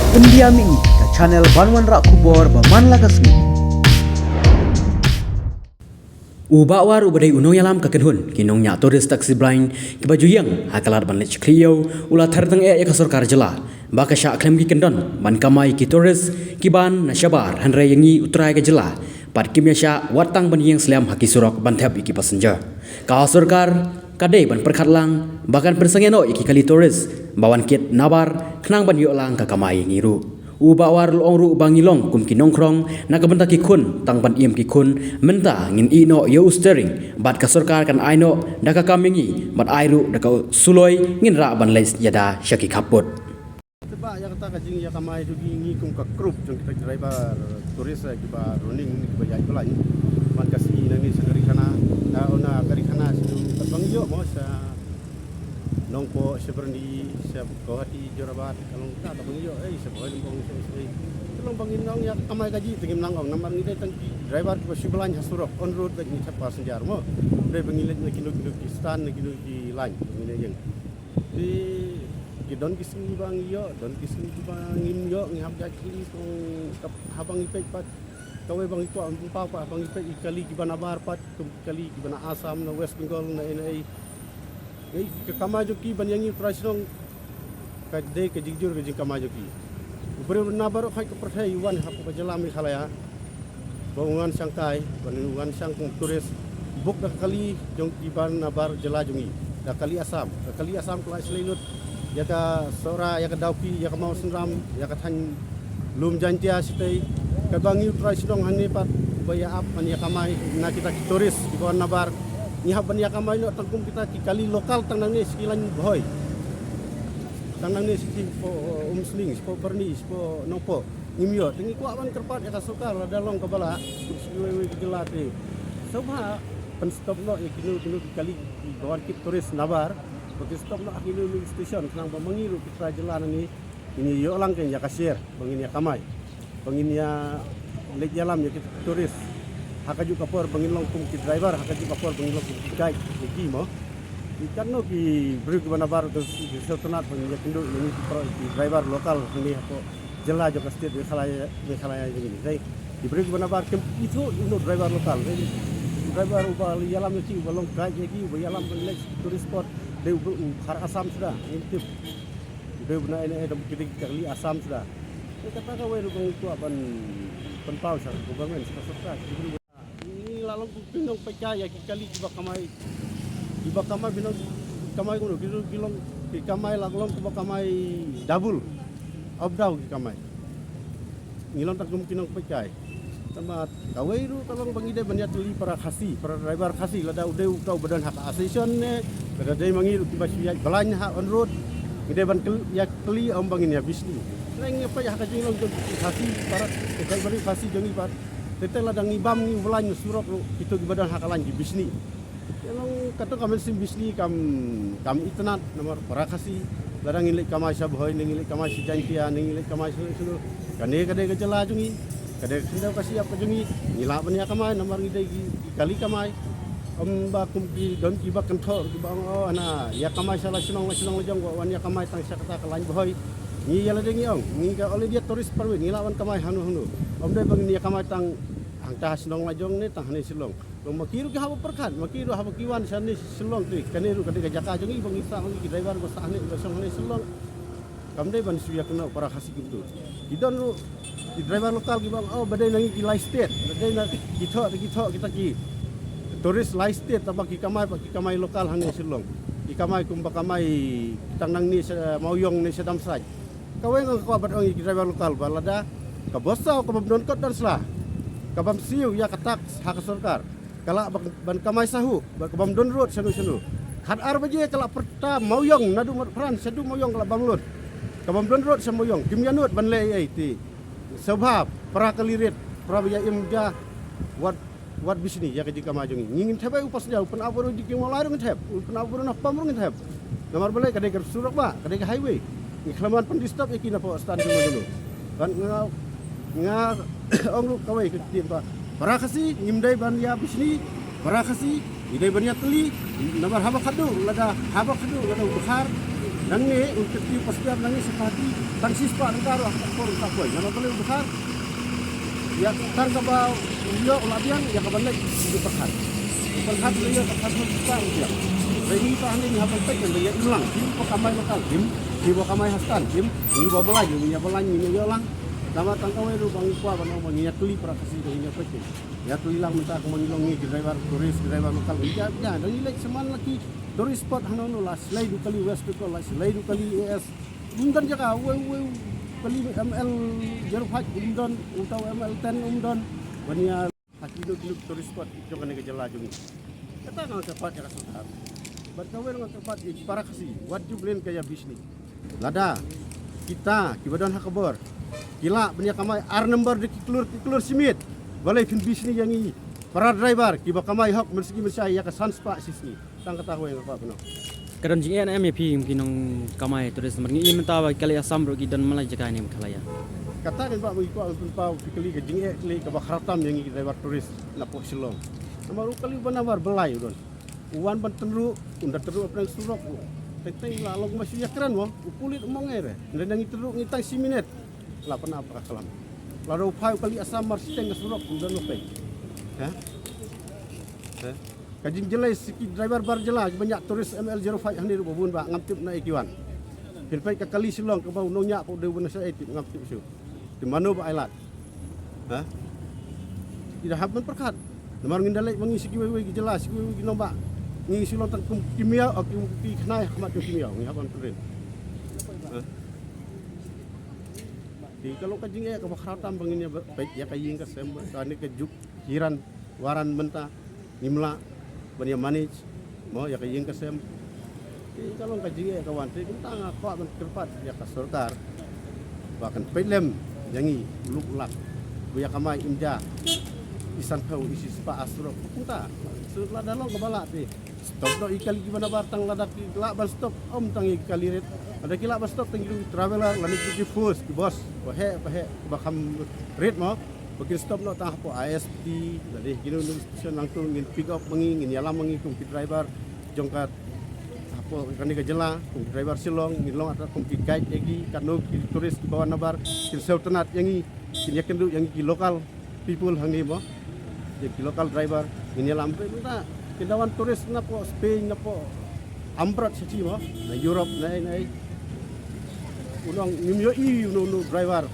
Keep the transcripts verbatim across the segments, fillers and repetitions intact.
Pyndiam ïa ngi ka channel ban wanrah khubor ba man la ka sngi. U Bah War uba dei u nongïalam ka kynhun ki nongñiah tourist taxi blind kiba ju ïeng ha ka lad ban leit sha Khlieh Ïew u la ther tyngeh ïa ka sorkar jylla ba ka shah khlem ki kyndon ban kamai ki tourist kiban na shabar, hynrei ïa ngi u trai ka jylla pat kim ïa shah wat tang ban ïeng slem ha ki surok ban thep ïa ki passenger. Ka sorkar ka dei ban pyrkhat lang ba kan pynsangeh noh ïa ki kali tourist ba wan kit nabar khnang ban ïoh lang ka kamai ïa ngi ruh. U Bah War u la ong ruh ba ngi long kum ki nongkhrong na ka bynta ki khun, tang ban im ki khun mynta ngin ïeh noh ïa u steering bad ka sorkar kan ai noh da ka kam ïa ngi bad ai ruh da ka suloi ngin rah ban leit ïada sha ki khappud. Te ba ïa kata ka jingïakamai jong ngi, ngi kum ka group jong kita ki driver tourist, eh, kiba running, kiba ïaid blind. Man ka sngi nangne sha Karikhana, ah, na Karikhana sha, kat ba ngi ïoh mo sha Nongpoh, sha Byrni, sha Guwahati, Jorabat, ka long kata ba ngi ïoh, eh, sha Bhoi Lymbong, sha, sha, sha. Ka long ba ngin ong ïakamai kajih, te ngim nang ong, namar ngi dei tang ki driver kiba shu blind ha surok, on road, ba ngi thep passenger mo. Dei ba ngi leit na kino kino ki stand, na kino ki line, ba ngi leit ïeng. Te ki don ki sngi ba ngi ïoh, don ki sngi ba ngim ïoh, ngi hap jait kylli, kong, kap, haba ngi peit pat. Kawei ba ngi kwah ban pynpaw pat, haba ngi peit ki kali kiba nabar pat, kum ki kali kiba na Assam, na West Bengal, na N I A. Ngi ka kamai jong ki ban ïa ngi u trai shnong, ka dei ka jingjur ka jingkamai jong ki. U briew na baroh khoit ka pyrthei u wan ha ka jylla Meghalaya. Ba u wan shangkai, ba u wan shang kum tourist, buk da ka kali jong ki ban nabar jylla jong ngi, da ka kali Assam, ka kali Assam ka la shlei lut ïa ka Sohra, ïa ka Dawki, ïa ka Mawsynram, ïa ka thaiñ Lum Jaintia shatei. Katba ngi u trai shnong hangne pat ba ïa ap ban ïakamai na kita ki tourist kiba wan nabar. Ngi hap ban ïakamai noh tang kum kita ki kali local tang nangne sha ki line Bhoi, tang nangne sha ki po, um, Umsning, sha po Byrni, sha po Nongpoh. Ngim ïoh, te ngi kwah ban kyrpad ïa ka sorkar lada long kaba lah, kum sha kiwei wei ki jylla te sngewbha pynstop noh ïa kino kino ki kali kiba wan kit tourist nabar. Ba ki stop noh ha kino kino ki station khnang ba ma ngi ruh ki trai jylla nangne ngin ïoh lang kein ïa ka share ba ngin ïakamai, ba ngin ïa leit ïalam ïa ki tourist ha kajuh ka por, ba ngin long kum ki driver ha kajuh ka por, ba ngin long kum ki guide ïa ki mo. Ki katno ki briew kiba nabar ki sngewtynnat ban ïakynduh ïa ngi ki pro-, ki driver local hangne hapoh jylla jong ka state Meghalaya, Meghalaya jong ngi. Dei ki briew kiba nabar kim ithuh ïa uno driver local. Dei driver uba ïalam ïa ki, uba long guide ïa ki, uba ïalam ban leit tourist spot. Dei uba u khar Assam suda, ngim tip. Dei uba na ene ene dei ki dei ki kali Assam suda. Dei kata kawei ruh ba ngi kwah ban pynpaw sha ka government, sha ka sorkar. Ngi la long kum ki nongpeitkai ïa ki kali kiba kamai, kiba kamai, ki nong kamai kumno, ki, ki long, ki kamai la long kiba kamai double, up down ki kamai. Ngi long tang kum ki nongpeitkai. Tangba kawei ruh ka long ba ngi dei ban ïatylli para Khasi, para driver Khasi, lada u dei uta uba don ha ka association ne, lada dei ma ngi ruh kiba shu ïaid blind ha on road, ngi dei ban kyl-, ïatylli ym ba ngin ïa bishni. Ngi peit ha ka jinglong jong ki Khasi, para, eh, driver Khasi jong ngi pat. Te te lada ngi bam ngi u blind na surok ruh, kito kiba don ha ka line ki bishni. Te long kato ka mynsiem bishni kam, kam itynnad namar para Khasi. Lada ngin leit kamai sha Bhoi, ne ngin leit kamai sha Jaintia, ne ngin leit kamai sha, sha, kane ka dei ka jylla jong ngi, ka dei ka khyndew ka shyiap ka jong ngi. Ngi lah ban ïakamai namar ngi dei ki, ki kali kamai. Ym ba kum ki don kiba kynthoh kiba ong, oh, hana ïakamai sha la shnong la shnong la jong, wan ïakamai tang sha kata ka line Bhoi. Ngi ïa lade ngi ong, ngi ka All India Tourist Permit, ngi lah ban kamai hangno hangno. Ym dei ba ngin ïakamai tang hangta ha shnong la jong ne tang hane Shillong. Long ma ki ruh ki hap ban pyrkhat, ma ki ruh haba ki wan shane Shillong te, kane ruh ka dei ka jaka jong ngi ba ngi sah, ma ngi ki driver ba sah hane, ba shong hane Shillong. Kam dei ban shu ïakynnoh para Khasi kumto. Ki don ruh ki driver local kiba ong, oh, ba dei na ngi ki lai state, ba dei na ki thoh, ki thoh kita ki tourist lai state, tangba ki kamai, ba ki kamai local hangne Shillong. Ki kamai kumba kamai tang nangne sha Mawïong ne sha Damsraid. Kawei nga kwah ban ong ïa ki driver local ba lada kaba saw, kabym don kot don sla, kabym siew ïa ka tax ha ka sorkar, ka lah ban, ban kamai sahuh, ba kabym don road shano shano. Khatar baje ka lah pyrta Mawïong, naduh Motphran shaduh Mawïong ka lah bam lut. Kabym don road sha Mawïong, kim ïanuid ban leh ei ei te. Sngewbha para kali rit, para ba ïa im ja, wat, wat bishni ïa ka jingkamai jong ngi. Ngi ngin thep ei, u passenger u pynap bor jingkieng Mawlai ruh ngin thep, u pynap bor na pam ruh ngin thep. Namar balei? Ka dei ka surok ba, ka dei ka highway. Ngi khlem ban pyndisturb ïa ki na pdeng stand jong ngi. Kan nga, nga ong ruh kawei ka ktien ba para Khasi ngim dei ban ïa bishni, para Khasi ngi dei ban ïa tylli. Namar haba khadduh lada, haba khadduh lada u dkhar, Nangne un kit ki pastiap nangne sa ka ki tang shispah nangta ruh ha ka por ka poi. Namar balei u Dkhar? Ïa tang kaba u ïoh u la biang, ïa kaba leit u pyrkhat. U pyrkhat u ïoh ka khat shispah ruh biang. Ba ngi ta hangne ngi hap ban peit ngan ba ïa im lang. Kim ba kamai ma kal kim. Kim ba kamai ha stand kim. Ngi ba balai ngi ïa balai ngi ïoh lang. Namar tang kawei ruh ba ngi kwah ban ong ba ngi ïa kylli para Khasi ba ngi ïa peit. Ïa kylli lang mynta kumba ngi long ngi ki driver tourist, ki driver ma kal. Ïa, ïa, dang ngi leit sha man la ki tourist spot hangno hangno, la Shillai du kali West Bengal, la Shillai du kali A S. Um don jaka, uwei uwei u kali M L zero five um don, uta u M L ten um don. Ban ïa ha kino kino tourist spot jong kane ka jylla jong ngi. Kata nga kyrpad ïa ka sorkar. Bad kawei nga kyrpad ïa ki para Khasi, wat ju blame ka ïa Bishni. Lada kita kiba don ha ka bor ki lah ban ïa kamai ar number da ki klur ki klur shi miet, balei phin Bishni ïa ngi para driver kiba kamai hok mynsngi mynshai ïa ka san spah shi sngi. Tang kata kawei nga kwah ban ong. Ka don jingeh ne em ïa phi ki nongkamai tourist, namar ngi i mynta ba ki kali Assam ruh ki don man la jaka ne Meghalaya. Kata ne ba ngi kwah ban pynpaw, phi kylli ka jingeh kali kaba khraw tam ïa ngi ki driver tourist na pdeng Shillong. Namar u kali u Banabar Blai u don. U wan ban tynruh, un da tynruh ha pdeng surok u. Teng teng la long ba shu ïakren mo, u pulit u mong ere. Nda ngi tynruh ngi tang shi minit. La pynap ka klam. La da u phai u kali Assam mar shiteng ka surok, un da nopei. Ha? Ha? Ka jingjyllei sha ki driver bar jylla, ki ban ïa tourist M L zero five hangne ruh ba bun ba ngam tip na ei ki wan. Phin peit ka kali Shillong kaba u nongñiah ka u dei u ban sa ei tip ngam tip shuh. Te mano ba ai lad. Ha? Ki da hap ban pyrkhat. Namar ngin da leit ma ngi sha kiwei wei ki jylla, sha kiwei wei ki nongbah. Ngi Shillong tang kum ki miaw, o kum ki khnai ha khmat jong ki miaw, ngi hap ban pyrkhat. Ha? Te ka long ka jingeh kaba khraw tam ba ngin ïa peit ïa ka ïing ka sem, kane ka juk hiran waran mynta. Ngim lah ban ïa manage mo ïa ka ïing ka sem. Te ka long ka jingeh ka wan, te mynta nga kwah ban kyrpad ïa ka sorkar ba kan peit lem ïa ngi, u luk u lak, ba ïa kamai im ja i san phew i shispah ha surok mynta. Surok lada long kaba lah te stop noh i kali ki Banabar, tang lada ki lah ban stop, ym tang i kali rit. Lada ki lah ban stop tang i traveller lane ki, ki force, ki bus ba heh ba heh ba kham rit mo. Ba kin stop noh tang hapoh I S P, lane kino kino station, nangtu ngin pick up ma ngi, ngin ïalam ma ngi kum ki driver jong ka hapoh kane ka jylla, kum ki driver Shillong, ngin long ata kum ki guide ïa ki, katno ki tourist kiba wan nabar kin sngewtynnat ïa ngi, kin ïakynduh ïa ngi ki local people hangne mo, ïa ki local driver. Ngin ïalam peit mynta kin da wan tourist napoh Spain, napoh Ambrot sha shi mo, na Europe, na ei na ei. U nong ngim ïohi uno uno driver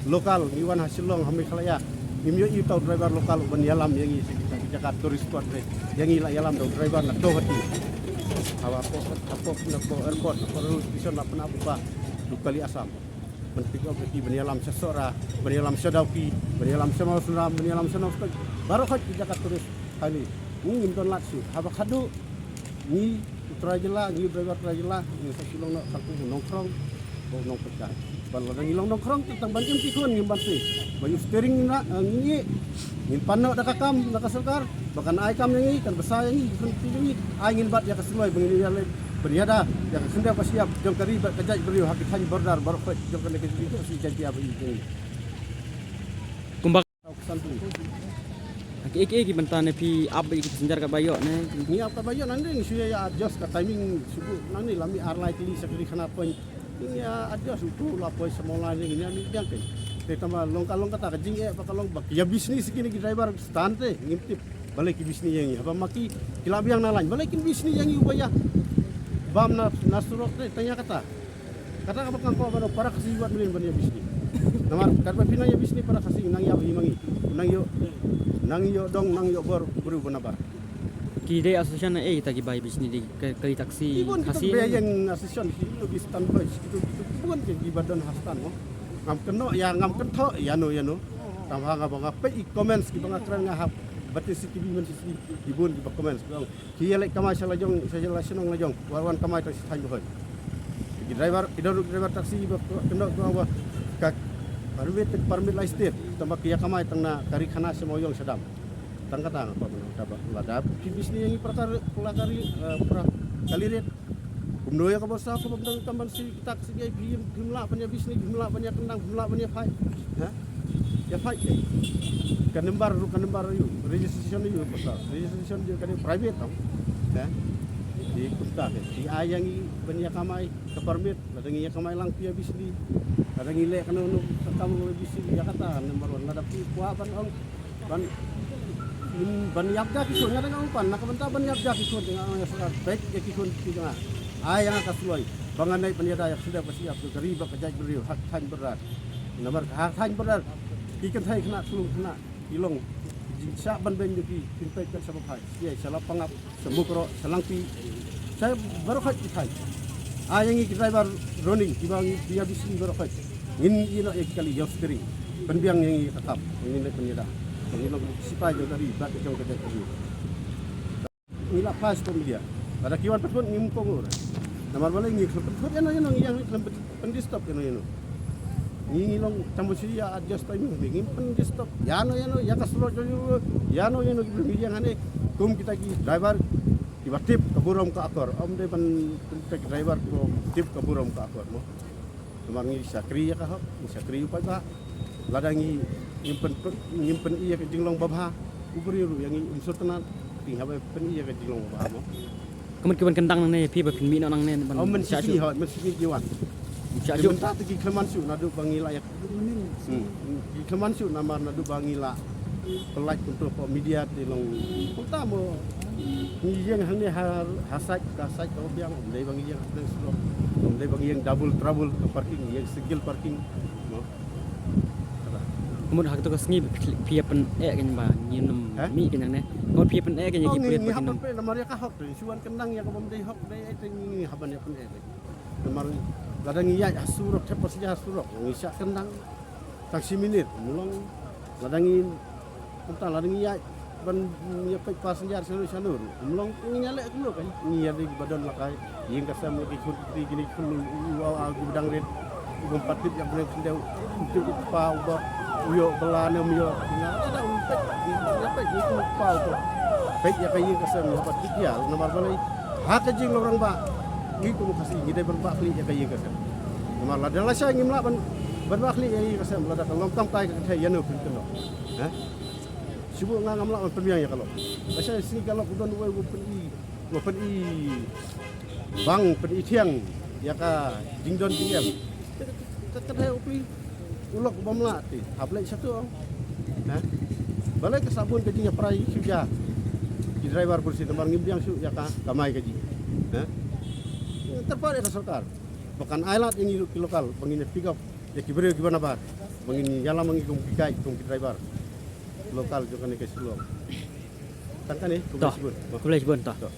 local, ngi wan ha Shillong ha Meghalaya, ngim ïohi uta u driver local uban ïalam ïa ngi sha ki jaka tourist spot re. Ïa ngi la ïalam da u driver na Guwahati. Hawa hapoh, hapoh, napoh airport, napoh railway station la pynap u kali Assam ban pick up ïa ki, ban ïalam sha Sohra, ban ïalam sha Dawki, ban ïalam sha Mawsynram, ban ïalam sha Nongstoiñ. Baroh khoit ki jaka tourist hangne. Ngi ngim don lad shuh. Haba khadduh ngi u trai jylla, ngi u driver trai jylla, ngi sa shu long noh tang u nongkhrong bad u nongpyrkhat. Bad lada ngi long nongkhrong te tang ban im ki khun ngim banse. Ba ïa u steering ngi na, eh, ngi, ngin pan noh da ka kam na ka sorkar ba kan ai kam ïa ngi, kan bsa ïa ngi, kan ti ïa ngi. Ai ngin bat ïa ka shloi ba ngin ïaleh ban ïada ïa ka khyndew ka shyiap jong ka ri bad ka jaitbynriew ha ki thaiñ border baroh khoit jong kane ka ri, ka shi Jaiñtia ba ïeit jong ngi. Kumba Tau ka san tylli. Ki, ki, ki bynta ne phi ap ïa ki passenger katba ïoh ne? Ngi ap katba ïoh, nangne ngi shu ïa adjust ka timing shu, nangne la mih ar lai tylli sha ka ri khana point. Ngi ïa adjust, utu la poi sha Mawlai ne ngi ïa mih biang kein. Te tangba long ka long kata ka jingeh ba ka long ba ki ïa bishni sha kine ki driver stand te ngim tip balei ki bishni ïa ngi. Haba ma ki ki la biang na line, balei kin bishni ïa ngi uba ïa bam na, na surok te, tang ïa kata. Kata kaba nga kwah ban ong, para Khasi wat mlien ban ïa bishni. Namar katba phi nang ïa bishni para Khasi nang ïa bishni ma ngi. Nang ïoh, nang ïoh dong, nang ïoh bor u briew ba nabar. Ki dei association na ei kita kiba ïa bishni, dei ka, ka taxi Khasi. Ki bun kita kiba ïeng association, ki dei ki stand boy, ki dei ki bun ki, kiba don ha stand mo. Ngam kynnoh ïa, ngam kynthoh ïano ïano. Tang ba nga ba nga peit i comments kiba nga kren nga hap. Ba te C T V man C C T V, ki bun kiba comments kiba ong, ki ïa leit kamai sha la jong, sha la shnong la jong, wan, wan kamai tang sha thaiñ Bhoi. Ki driver, ki driver taxi ba kynnoh ba ka permit, permit lai state, tang ba ki ïa kamai tang na ka ri khana sha Mawïong sha dam. Tang kata nga kwah ban ong, kaba lada phi bishni ïa ngi para ka ri, para ka ri, eh, para kali rit. Kumno ïa kaba sa kaba dang tang ban si kita ka sngi phim, phim lah ban ïa bishni, phim lah ban ïa kyndang, phim lah ban ïa phai. Ha? Ïa phai ke. Ka number ruh, ka number ïa u, registration ïa u, ka sa registration ïa u, ka dei private tang. Ha? Te kumta te, te ai ïa ngi ban ïa kamai ka permit, lada ngi ïa kamai lang phi ïa bisni, lada ngi leh kano kano ka kam ïa bisni, ïa kata number one, lada phi kwah ban ong ban, ban ïap da ki khun, nga dang ong pan, na ka bynta ban ïap da ki khun, te nga ong ïa sorkar, beit ïa ki khun ki jong nga. Ai ïa nga ka suloi ba ngan leit ban ïada ïa ka sdang ka siap ka ri bad ka jaitbynriew ha ka thaiñ Byrdair. Namar ha ka thaiñ Byrdair ki kynthei khynnah, ki long khynnah, ki long jingshah ban beiñ da ki, phin peit peit sha ba phai, sha Lapangap, sha Mukroh, sha Langpih, sha baroh khoit ki thaiñ. Ai ïa ngi ki driver Ronin kiba ngi phi ïa bisni baroh khoit. Ngin ïeh noh ïa ki kali ïa u steering. Pynbiang ïa ngi ka kap, ngin leit pynïada. Ngin long sipai jong ka ri bad jong ka jaitbynriew. Ngi la phai sha media. Lada ki wan pynthut ngim kohnguh. Namar balei ngi khlem pynthut ïano ïano, ngi ïeng khlem pyndisturb ïano ïano. Ngi, ngi long tang ba shu ïa adjust time, ngim pyndisturb ïano ïano, ïa ka surok jong ïano ïano, ngi ïeng hangne kum kita ki driver kiba tip ka burom ka akor. Ym dei ban kita ki driver kiba tip ka burom ka akor mo. Namar ngi shakri ïa ka hok, ngi shakri u paidbah. Lada ngi, ngim pyn, ngim pyni ïa ka jinglong babha u briew ruh, ïa ngi ym sngewtynnat, te haba pyni ïa ka jinglong babha mo. Ka mut ki ban kyndang nangne phi ba phin mih noh nangne ban. Oh, mynshisngi, hooid, mynshisngi ki wan. Shah shuh. Te mynta te ki khlem wan shuh naduh ba ngi la ïa. Hmm. Ki khlem wan shuh namar naduh ba ngi la pyllait kumto ha media te long kumta mo. Ngi ïeng hangne ha, ha site, ka site kaba biang, ym dei ba ngi ïeng ha Penang Surok. Ym dei ba ngi ïeng double trouble ka parking, ngi ïeng single parking. Mo. Ka mut ha kato ka sngi phi, phi ïa pyneh kein ba ngin ym mih kein nangne. Ka mut phi ïa pyneh kein ïa ki pulit ba ngin ym. Namar ïa ka hok te, shu wan kyndang ïa kaba ym dei hok dei, ai te ngi hap ban ïa pyneh kein. Namar lada ngi ïaid ha surok, thep passenger ha surok, ngi shah kyndang tang shi minit, ym long. Lada ngi, kumta lada ngi ïaid ban ïa peit passenger shano shano ruh, ym long, ngi ïaleh kumno kein, ngi ïa dei ba don la ka ïing ka sem la ki khun ki kine ki khun u, u, u, u, u dang rit, u bym pat tip ïa u bneng khyndew, u tip u kpa uba u ïoh bylla ne ym ïoh, ngi la da u peit, ngi ïa peit, ngi kum u kpa uba peit ïa ka ïing ka sem, ngi hap tip ïa, namar balei ha ka jinglong rangbah ngi kum u Khasi ngi dei ban bah khlieh ïa ka ïing ka sem. Namar lada lashai ngim lah ban, ban bah khlieh ïa ka ïing ka sem, lada ka long kam kai ka kynthei ïano phin kynnoh. Ha? Shu buh nga ngam lah ban pynbiang ïa ka lok. Lashai sngi ka lok u don uwei u pyni, u pyni bang, pyni thiang ïa ka jingdon jingem. Ka, ka, ka, ka dei u pli u lok u bym lah te hap leit shatu. Ha? Balei ka sabun ka jingïaprai shu ja ki driver pyrshit namar ngim biang shuh ïa ka kamai ka jing. Ha? Tyrpad ïa ka sorkar ba kan ai lad ïa ngi ruh ki local ba ngin ïa pick up ïa ki briew kiba nabar ba ngin ïalam ïa ngi kum ki guide, kum ki driver local jong kane ka Shillong. Tang kane, khublei shibun. Khublei shibun to. To.